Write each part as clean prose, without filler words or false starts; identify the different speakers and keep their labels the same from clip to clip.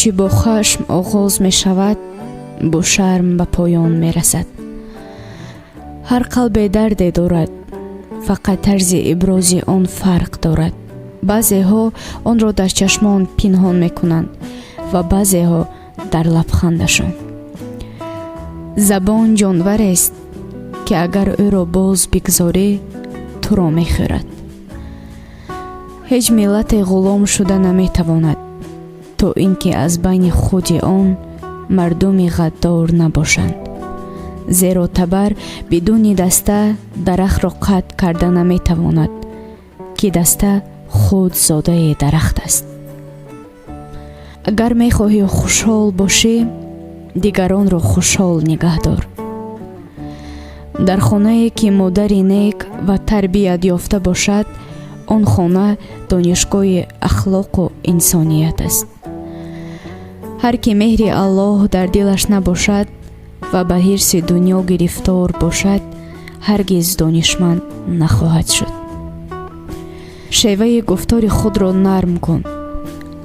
Speaker 1: Чӣ бо хашм оғоз мешавад, бо шарм ба поён мерасад. Ҳар қалбе дарде дорад, фақат тарзи ибрози он фарқ дорад. Баъзеҳо онро дар чашмон пинҳон мекунанд ва баъзеҳо дар лабхандашон. Забон ҷонварест, ки агар ӯро боз бигзорӣ, туро мехӯрад. Ҳеҷ миллате ғулом шуда наметавонад, то ин ки аз байни худи он мардуми ғаддор набошанд, зеро табар бидуни даста дарахтро қатъ карда наметавонад, ки даста худ зодаи дарахт аст. Агар мехоҳӣ хушҳол бошӣ, дигаронро хушҳол нигаҳ дор. Дар хонае, ки модари нек ва тарбият ёфта бошад, он хона донишгоҳи ахлоқу инсоният аст. Ҳар ки меҳри Аллоҳ дар дилаш набошад ва ба ҳирси дунё гирифтор бошад, ҳаргиз донишманд нахоҳад шуд. Шеваи гуфтори худро нарм кун,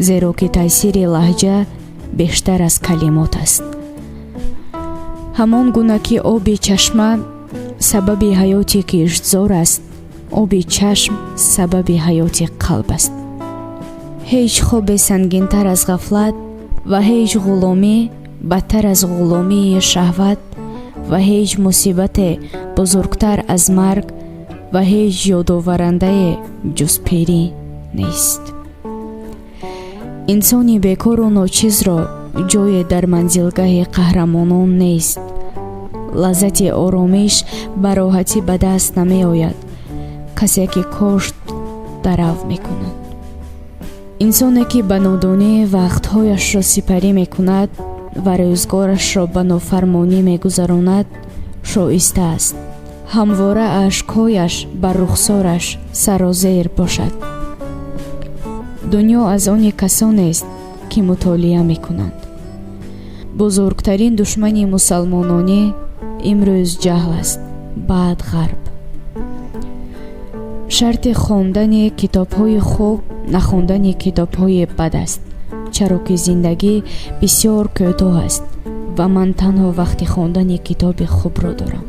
Speaker 1: зеро ки таъсири лаҳҷа бештар аз калимот аст. Ҳамон гуна ки оби чашма сабаби ҳаёти киштзор аст, оби чашм сабаби ҳаёти қалб аст. Ҳеҷ хобе сангинтар аз ғафлат ва ҳеҷ ғуломӣ бадтар аз ғуломии шаҳват ва ҳеҷ мусибате бузургтар аз марг ва ҳеҷ ёдоварандае ҷуз пирӣ нест. Инсони бекору ночизро ҷое дар манзилгаҳи қаҳрамонон нест. Лаззати оромиш ба роҳатӣ ба даст намеояд. Касе ки кошт, дарав мекунад. Инсоне, ки ба нодонӣ вақтҳояшро сипарӣ мекунад ва рӯзгорашро ба нофармонӣ мегузаронад, шоиста аст, ҳамвора ашкҳояш бар рухсораш сарозер бошад. Дунё аз они касонест, ки мутолиа мекунанд. Бузургтарин душмани мусалмононӣ имрӯз ҷаҳл аст, баъд ғарб. Шарти хондани китобҳои хуб нахондани китобҳои бад аст, чаро ки зиндагӣ бисёр кӯтоҳ аст ва ман танҳо вақти хондани китоби хубро дорам.